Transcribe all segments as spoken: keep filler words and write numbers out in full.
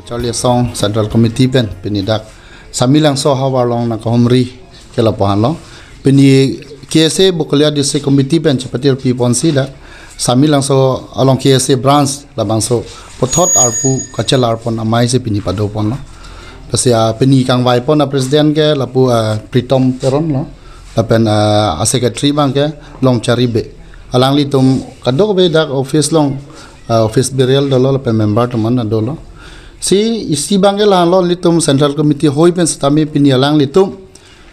Charli Asong Central Committee pen pini dak Samelangso ahavar along nangkahumri ke lapu-an lo. Pini K S A Bokolia District Committee pen chepatir piponsi dak Samelangso along K S A branch labangso puthot arpu kachelarpon amei si pini padoponlo. Lasi, ah, pini kangvaipon a-president ke lapu, ah, Pritom Teron lo. Lapen, ah, a-secretary abang ke Longchari Bey. Alanglitum kadokave dak office along, ah, office bearer dolo lapen member atum an dolo. Si isi abang ke lahenlo, ilitum Central Committee hoi pen sitame pini alanglitum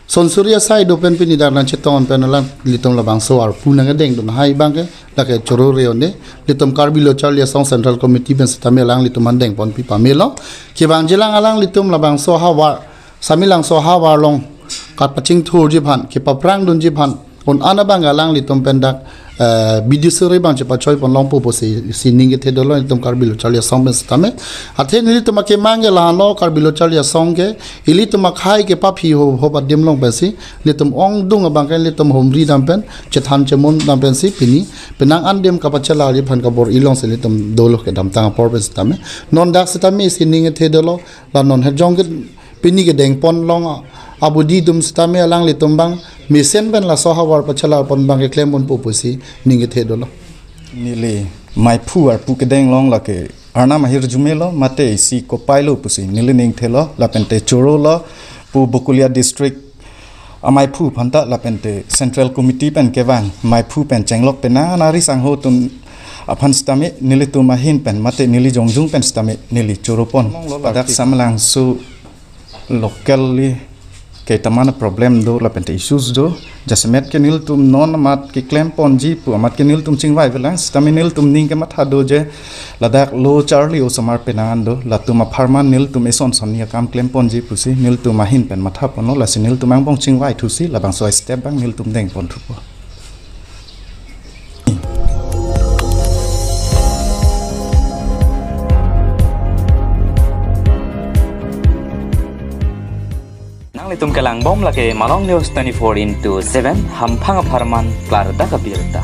sonsuri asai do pen pini dak nangchetong pen alanglitum labangso arpu nangkedengdun hai abang ke lake choro re-un-e. Ilitum Karbi Lo Charli Asong Central Committee pen sitame alanglitum an dengponpi pamelo. Kevangjilang alanglitum labangso ahavar, Samelangso ahavar along kapachingthurji aphan, kepaphrangdunji aphan un-an abang alanglitum pen dak, eh, B D C suri abang chepachoiponlongpo pusi isi ning kethe dolo ilitum Karbi Lo Charli Asong pen sitame. Athe nelitum akemang ke lahenlo, Karbi Lo Charli Asong ke ilitum akhei kepaphi ho, hop adim along pensi ilitum ongdung abang ke ilitum humridam pen, chethan chemondam pensi pini penang an adim kapachelarji aphan kabor-i alongsi ilitum dolo kedamtang apor pen sitame. Non dak sitame isi ning kethe dolo, la non hejong ke pini kedengponlong abudi atum sitame alanglitum abang mesen pen laso ahavar pachelarpon abang ke klemponpo pusi ning kethe dolo. Neli maiphu arpu kedeng along lake Arnam ahirjume lo, mate isi kopai lo pusi neli ning thelo, lapente choro lo pu Bokolia District amaiphu aphanta lapente Central Committee pen kevang maiphu pen chenglok penang anari sangho atum aphan sitame nelitum ahin pen mate neli jongjung pen sitame neli choropon. Ladak Samelangso locally ketamana problem do lapente issues do. Jasemet ke nelitum non amat keklemponji pu amat ke nelitum chingvaivelang, sitame nelitum ning kematha do je ladak Lo Charli osomar penang an do, latum apharman nelitum eson sonni akam klemponji pusi nelitum ahin pen mathaponlo, lasi nelitum angbong chingvaithusi labangso step abang nelitum dengponthupo. Nanglitum kelangbom lake Malong News twenty-four into seven, hamphang apharman klardak abirta.